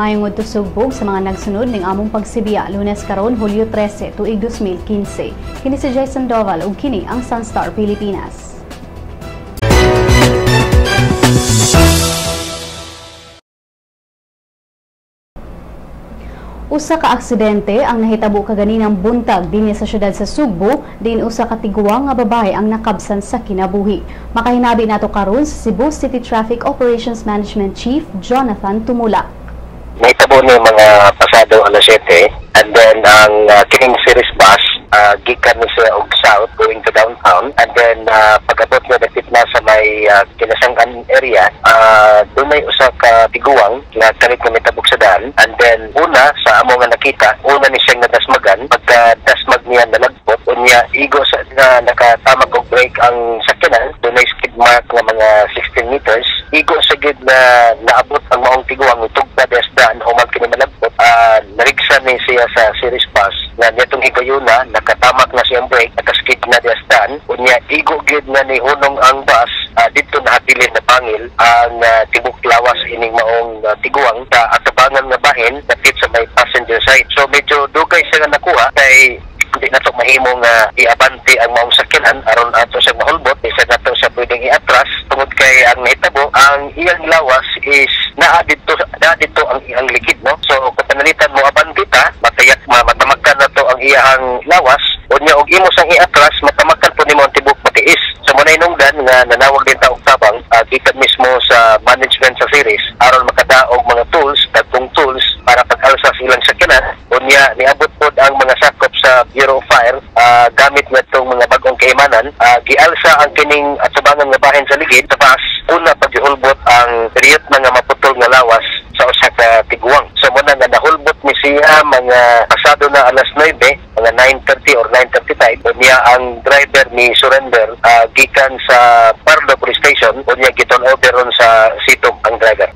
Maayong udto, Sugbo, sa mga nagsunod ning among pagsibiya, Lunes karon, Hulyo 13, tuig 2015. Kini si Jason Doval ug kini ang Sunstar Pilipinas. Usa ka aksidente ang nahitabo kaganinang buntag dinhi sa syudad sa Sugbo, diin usa ka tiguang nga babae ang nakabsan sa kinabuhi. Makahinabi nato karon sa Cebu City Traffic Operations Management Chief Jonathan Tumulak. Nahitabo ni mga pasado alas 7, and then ang kining series bus gikan ni siya og south going to downtown, and then pag-abot niya dapit na sa may Kinasangan area, dunay usa ka tiguang nga kalit nga mitabok sa daan, and then una sa amo nga nakita, una ni siyang nadasmagan. Pagka dasmag niya, nalagpot, unya igo sa na nakatamag og brake ang sakyanan, dunay skid mark nga mga 16 meters, igo sa gid na naabot ang maong tiguang itugpa des daan human kini malagpot, narigsa ni siya sa series bus na nitong higayuna nakatamak na siyang brake, nakaskid na des daan, unya igo gid na ni hunong ang bus, didto nahabilin na pangil ang tibok lawas ining maong tiguang sa atabangan nga bahin dapit sa may passenger side. So medyo dugay siya nga nakuha kay hindi na to mahimo nga iabante ang maong sakyanan aron ato siyang mahulbot, isa na to siya pwedeng iatras tungod kay ang nahitabo ang iyang lawas is naa didto ang iyang likid, no? So kung panalitan mo abante ta, matayak matamakan na to ang iyang lawas, unya og imo sang iatras matamakan po nimo ang tibok matiis. So mo nahinungdan nga nanawag din ta og tabang gikan mismo sa management sa series aron makadaog mga tools, dagkong tools para pag-alsa sa ilang sakyanan. Unya niabot pod ang mga sakop sa Bureau of Fire gamit na itong mga bagong kaimanan, gialsa ang kining atubangan nga bahin sa ligid sa bus, una paghulbot ang riyot na nga maputol nga lawas sa usa ka tiguang. So muna nga nahulbot ni siya mga pasado na alas 9, mga 9:30 or 9:35, unya ang driver ni surrender gikan sa Pardo Police Station, unya giton over ron sa Sitom ang driver.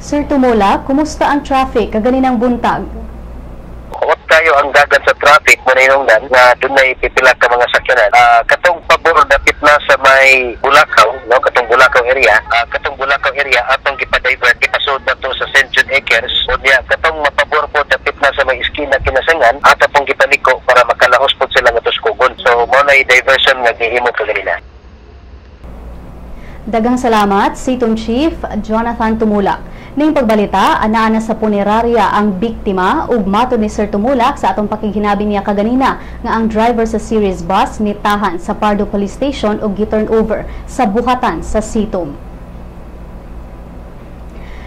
Sir Tumulak, kumusta ang traffic kaganinang buntag? Huwag tayo ang dagan sa traffic maninungdan na dunay pipila ka mga sakyanan. Katong pabor dapit na sa may Bulacau, no, katong Bulacau area, atong gipa-divert, gipasud na to sa St. Jude Acres. Unya katong mapabor po dapit na sa may iskina Kinasangan, ato pong gipaliko para makalahos po sila nga tuskugon. So mo na diversion nga gihimo kaganina. Daghang salamat, Sitom Chief Jonathan Tumulak. Ning pagbalita, anaa na sa punerarya ang biktima ug matod ni Sir Tumulak sa atong pakighinabi niya kaganina nga ang driver sa series bus nitahan sa Pardo Police Station ug gi-turn over sa buhatan sa Sitom.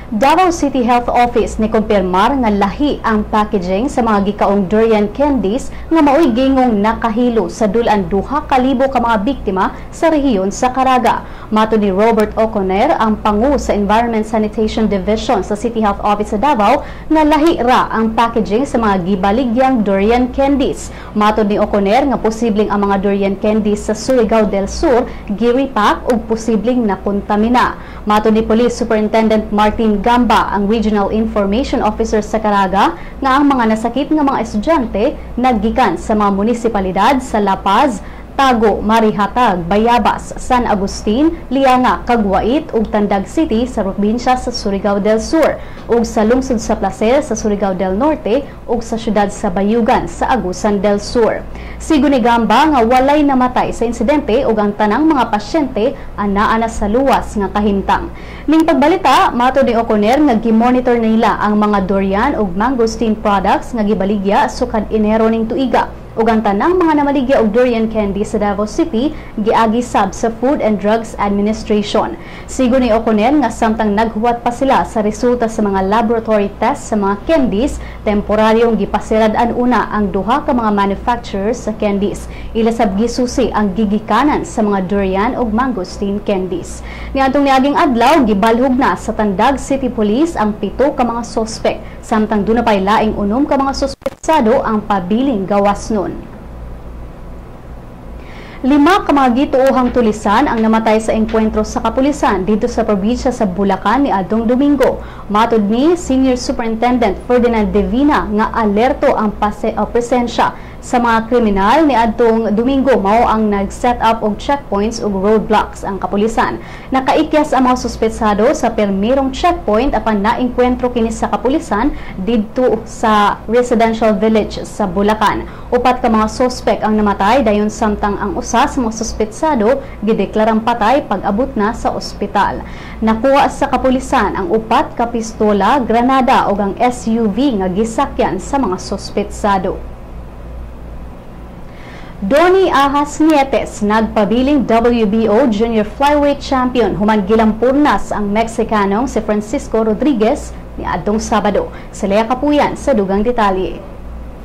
Davao City Health Office ni kumpirmar nga lahi ang packaging sa mga gikaong durian candies nga maoy gingong nakahilo sa dulan 2,000 ka mga biktima sa rehiyon sa Caraga. Matod ni Robert O'Connor, ang pangu sa Environment Sanitation Division sa City Health Office sa Davao, nga lahi ra ang packaging sa mga gibaligyang durian candies. Matod ni O'Connor nga posibleng ang mga durian candies sa Surigao del Sur gi-repack ug posibleng nakontamina. Matod ni Police Superintendent Martin Gamba, ang Regional Information Officer sa Caraga, nga ang mga nasakit nga mga estudyante naggikan sa mga munisipalidad sa La Paz, Tago, Marihatag, Bayabas, San Agustin, Lianga, Caguait ug Tandag City sa probinsya sa Surigao del Sur, ug sa lungsod sa Placer sa Surigao del Norte ug sa syudad sa Bayugan sa Agusan del Sur. Sigo ni Gamba nga walay namatay sa insidente ug ang tanang mga pasyente anaa na sa luwas nga kahimtang. Ning pagbalita, matod ni O'Connor nga gi-monitor nila ang mga durian ug mangosteen products nga gibaligya sukad Enero ning tuiga, ug ang tanang mga namaligya og durian candy sa Davao City giagi sab sa Food and Drugs Administration. Sigo ni O'Connor nga samtang naghuwat pa sila sa resulta sa mga laboratory tests sa mga candies, temporaryong gipasirad-an una ang duha ka mga manufacturers sa candies. Ila sab gisusi ang gigikanan sa mga durian ug mangosteen candies. Niadtong niaging adlaw, gibalhog na sa Tandag City Police ang 7 ka mga sospek, samtang duna pay laing 6 ka mga sospetsado ang pabiling gawas nun. 5 ka mga gituohang tulisan ang namatay sa engkwentro sa kapulisan dito sa probinsya sa Bulacan ni adtong Domingo. Matod ni Senior Superintendent Ferdinand Divina nga alerto ang presensya Sa mga kriminal niadtong Domingo, mao ang nag-set up og checkpoints ug roadblocks ang kapulisan. Nakaikyas ang mga suspetsado sa permirong checkpoint apan naengkwentro kini sa kapulisan didto sa residential village sa Bulacan. Upat ka mga suspek ang namatay dayon, samtang ang usa sa mga suspetsado gideklarang patay pag-abot na sa ospital. Nakuha sa kapulisan ang upat ka pistola, granada ug ang SUV nga gisakyan sa mga suspetsado. Donny Ahas Nietes nagpabiling WBO Junior Flyweight Champion human gilampurnas ang Mexicanong si Francisco Rodriguez niadtong Sabado. Si Lea Kapuyan sa dugang detalye.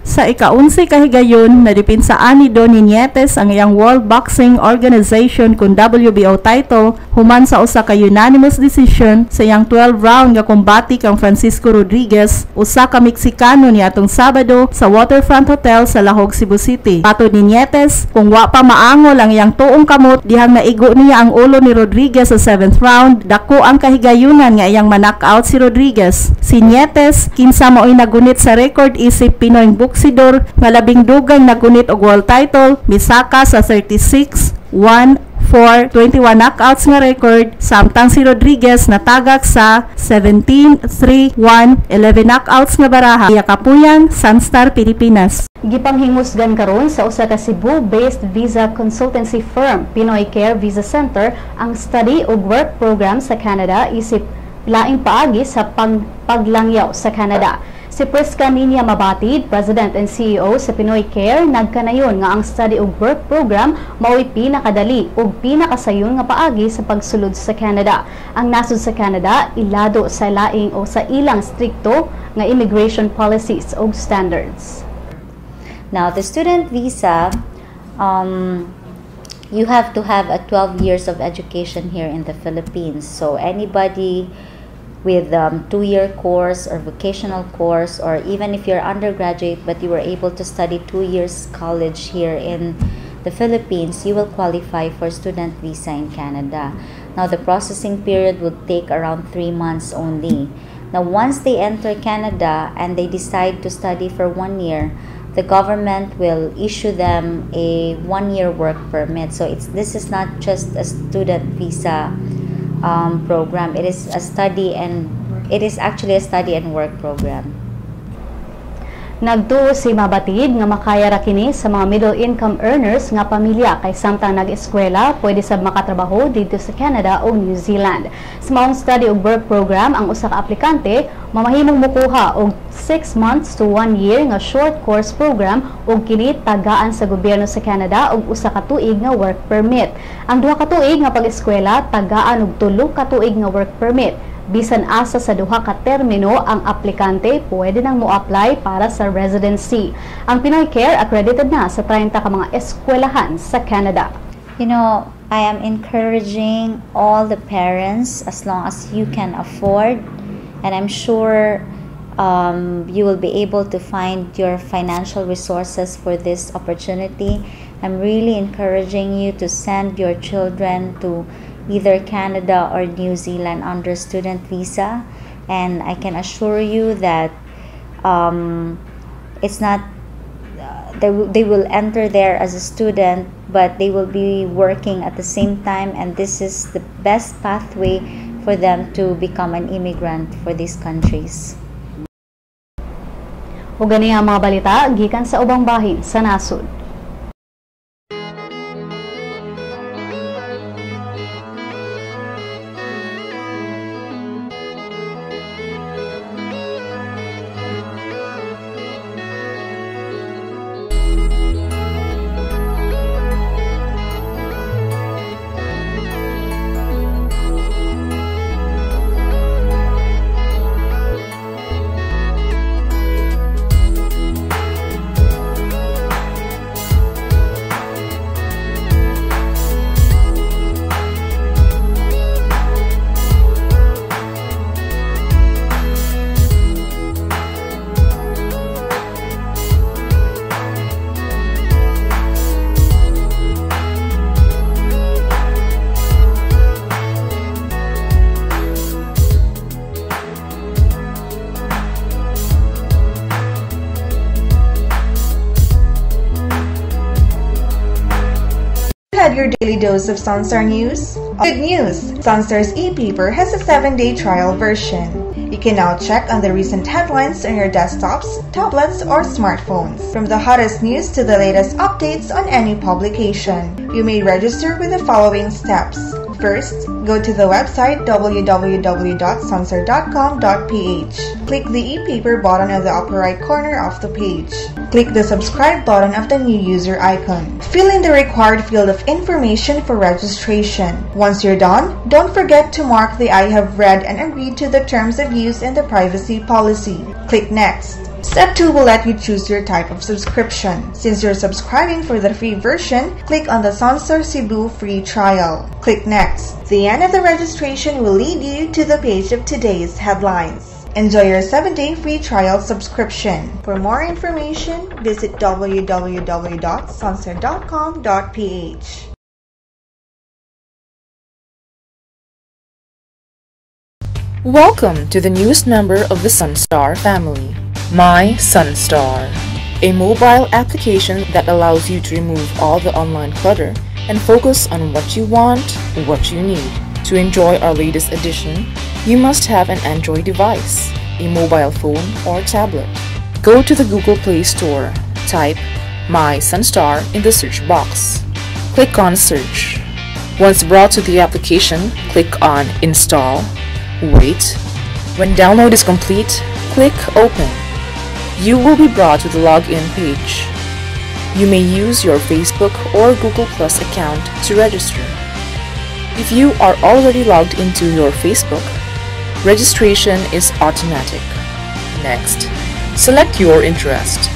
Sa ika-11 kahigayon, nadipensaan ni Donny Nietes ang iyang World Boxing Organization kung WBO title human sa usa ka unanimous decision sa iyang 12 round nga kombate kang Francisco Rodriguez, usa ka Meksikano, niadtong Sabado sa Waterfront Hotel sa Lahog, Cebu City. Patod ni Nietes, kung wa pa maangol ang iyang tuong kamot dihang naigo niya ang ulo ni Rodriguez sa 7th round, dako ang kahigayunan nga iyang ma-knockout si Rodriguez. Si Nietes, kinsa maoy nagunit sa record isip Pinoy boksidor nga labing dugang nagunit og world title, misaka sa 36, 1, 4, 21 knockouts nga record, samtang si Rodriguez natagak sa 17, 3, 1, 11 knockouts nga baraha. Iya Kapuyan, Sunstar Pilipinas. Gipanghingusgan karon sa usa ka Cebu-based visa consultancy firm, Pinoy Care Visa Center, ang study ug work program sa Canada isip laing paagi sa paglangyaw sa Canada. Si Prisca Ninia Mabatid, President and CEO sa Pinoy Care, nagkanayon nga ang study ug work program mao'y pinakadali ug pinakasayon nga paagi sa pagsulod sa Canada. Ang nasod sa Canada ilado sa laing o sa ilang strikto nga immigration policies ug standards. Now, the student visa, you have to have a 12 years of education here in the Philippines. So anybody with 2-year course or vocational course, or even if you're undergraduate but you were able to study 2 years college here in the Philippines, you will qualify for student visa in Canada. Now, the processing period would take around 3 months only. Now, once they enter Canada and they decide to study for one year, the government will issue them a 1-year work permit. So it's this is not just a student visa program. It is actually a study and work program. Nagtuo si Mabatid nga makaya ra kini sa mga middle income earners nga pamilya kay samtang nag-eskwela pwede sab makatrabaho didto sa Canada o New Zealand. Sa maong study ug work program, ang usa ka aplikante mamahimong mukuha og 6 months to 1 year nga short course program ug kini tagaan sa gobyerno sa Canada og usa ka tuig nga work permit. Ang 2 ka tuig nga pag-eskwela tagaan og 3 ka tuig nga work permit. Bisan asa sa duha ka termino ang aplikante, pwede nang mo-apply para sa residency. Ang Pinoy Care accredited na sa 30 ka mga eskwelahan sa Canada. I am encouraging all the parents, as long as you can afford, and I'm sure you will be able to find your financial resources for this opportunity. I'm really encouraging you to send your children to either Canada or New Zealand under student visa. And I can assure you that it's not they will enter there as a student, but they will be working at the same time, and this is the best pathway for them to become an immigrant for these countries. Ug gani ang mga balita gikan sa ubang bahin sa nasod. had your daily dose of Sunstar News? Good news! Sunstar's e-paper has a 7-day trial version. You can now check on the recent headlines on your desktops, tablets, or smartphones. From the hottest news to the latest updates on any publication. You may register with the following steps. First, go to the website www.sunstar.com.ph. Click the e-paper button on the upper right corner of the page. Click the subscribe button of the new user icon. Fill in the required field of information for registration. Once you're done, don't forget to mark the I have read and agreed to the terms of use and the privacy policy. Click Next. Step 2 will let you choose your type of subscription. Since you're subscribing for the free version, click on the Sunstar Cebu free trial. Click Next. The end of the registration will lead you to the page of today's headlines. Enjoy your 7-day free trial subscription. For more information, visit www.sunstar.com.ph. Welcome to the newest member of the Sunstar family, My Sunstar, a mobile application that allows you to remove all the online clutter and focus on what you want, what you need. To enjoy our latest edition, you must have an Android device, a mobile phone or tablet. Go to the Google Play Store, type My Sunstar in the search box. Click on Search. Once brought to the application, click on Install. Wait. When download is complete, click Open. You will be brought to the login page. You may use your Facebook or Google Plus account to register. If you are already logged into your Facebook, registration is automatic. Next, select your interest.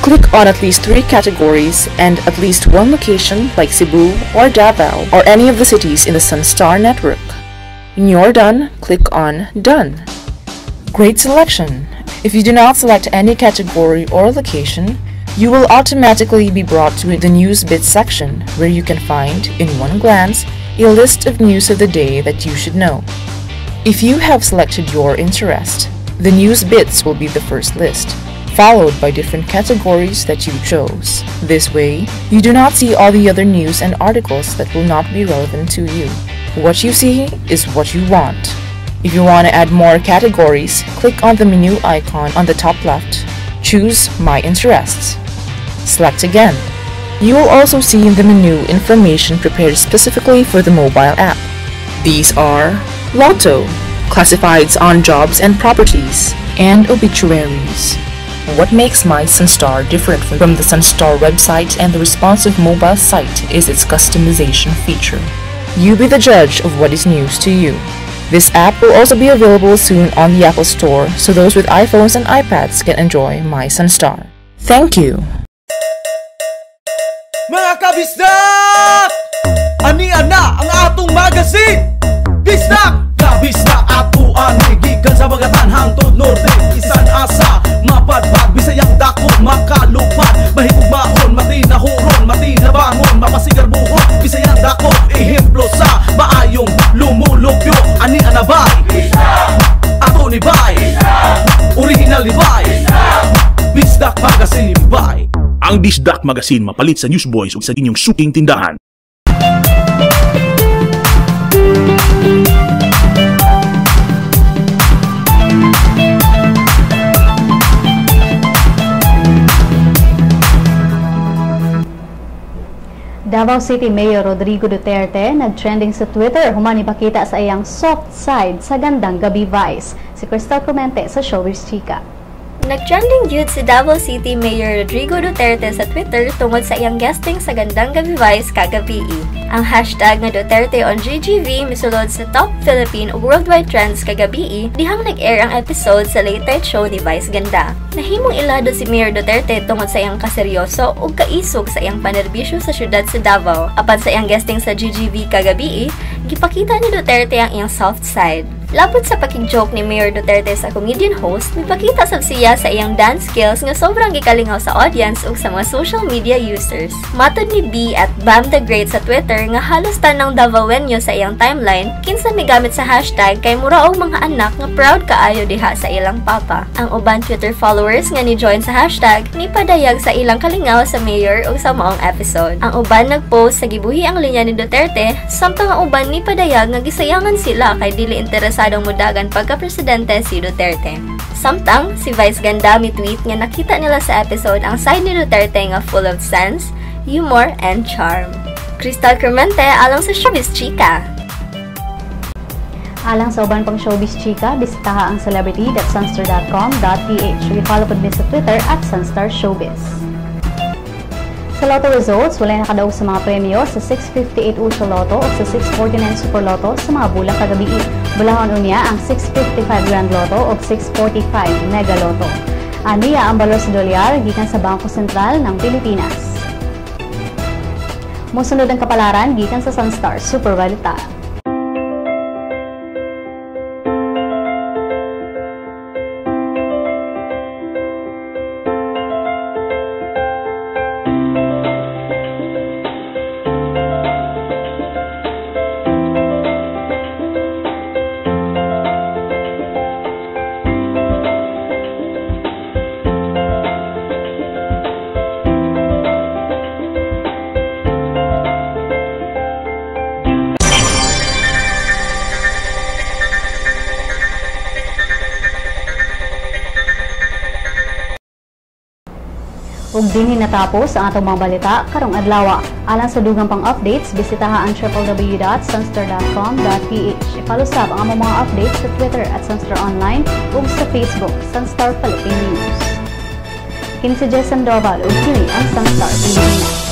Click on at least 3 categories and at least 1 location like Cebu or Davao or any of the cities in the Sunstar network. When you're done, click on Done. Great selection! If you do not select any category or location, you will automatically be brought to the News Bits section, where you can find, in one glance, a list of news of the day that you should know. If you have selected your interest, the News Bits will be the first list, followed by different categories that you chose. This way, you do not see all the other news and articles that will not be relevant to you. What you see is what you want. If you want to add more categories, click on the menu icon on the top left. Choose My Interests. Select again. You will also see in the menu information prepared specifically for the mobile app. These are Lotto, classifieds on jobs and properties, and obituaries. What makes My Sunstar different from the Sunstar website and the responsive mobile site is its customization feature. You be the judge of what is news to you. This app will also be available soon on the Apple Store, so those with iPhones and iPads can enjoy My Sunstar. Thank you! Mga kabisdak! Ania na ang atong magazine! Bisdak! Kabisdak ato ani gikan sa Bagatan hangtod Norte, isan asa mapadpad Bisayang dako makalupad mahigugmaon matinahuron matinabangon mapasigarbuhon Bisayang dako ehemplo sa maayong lumulupyo ani anabay ato ni bay original ni bay Bisdak Magazine bay. Ang Bisdak Magazine mapalit sa Newsboys ug sa inyong suking tindahan. Davao City Mayor Rodrigo Duterte nagtrending sa Twitter human ipakita sa iyang soft side sa Gandang Gabi Vice. Si Crystal Clemente sa Showbiz Chika. Nagtrending jud si Davao City Mayor Rodrigo Duterte sa Twitter tungod sa iyang guesting sa Gandang Gabi Vice kagabii. Ang hashtag nga Duterte on GGV misulod sa top Philippine worldwide trends kagabii dihang nag-air ang episode sa late night show ni Vice Ganda. Nahimong ilado si Mayor Duterte tungod sa iyang kaseryoso ug kaisog sa iyang panerbisyo sa syudad sa Davao. Apan sa iyang guesting sa GGV kagabii, gipakita ni Duterte ang iyang soft side. Labot sa pakig-joke ni Mayor Duterte sa comedian host, mipakita sab siya sa iyang dance skills nga sobrang gikalingaw sa audience ug sa mga social media users. Matod ni B at Bam the Great sa Twitter nga halos tanang Davaoenyo sa iyang timeline, kinsa migamit sa hashtag kay mura og mga anak nga proud kaayo diha sa ilang papa. Ang uban Twitter followers nga ni-join sa hashtag nipadayag sa ilang kalingaw sa mayor ug sa maong episode. Ang uban nagpost sa gibuhi ang linya ni Duterte, samtang ang uban nipadayag nga gisayangan sila kay dili interesadong mudagan pagka-presidente si Duterte. Samtang, si Vice Ganda mi-tweet nga nakita nila sa episode ang side ni Duterte nga full of sense, humor, and charm. Crystal Clemente alang sa Showbiz Chika. Alang sa uban pang Showbiz Chika, bisitaha ang celebrity.sunstar.com.ph. I-follow pod mi sa Twitter @SunstarShowbiz. Sa Lotto results, walay nakadaog sa mga premyo sa 658 Ultra Lotto o sa 649 Super Lotto sa mga bulak kagabii. Bulahon unya ang 655 Grand Lotto o 645 Mega Lotto. Aniya ang balor sa dolyar gikan sa Bangko Sentral ng Pilipinas. Mosunod ang kapalaran gikan sa Sunstar Super Balita. Ug dinhi natapos ang atong mga balita karong adlaw. Alang sa dugang pang updates, bisitaha ang www.sunstar.com.ph. I-follow sab ang among mga updates sa Twitter @SunstarOnline ug sa Facebook Sunstar Philippine News. Kini si Jess Sandoval ug kini ang Sunstar Pilipinas.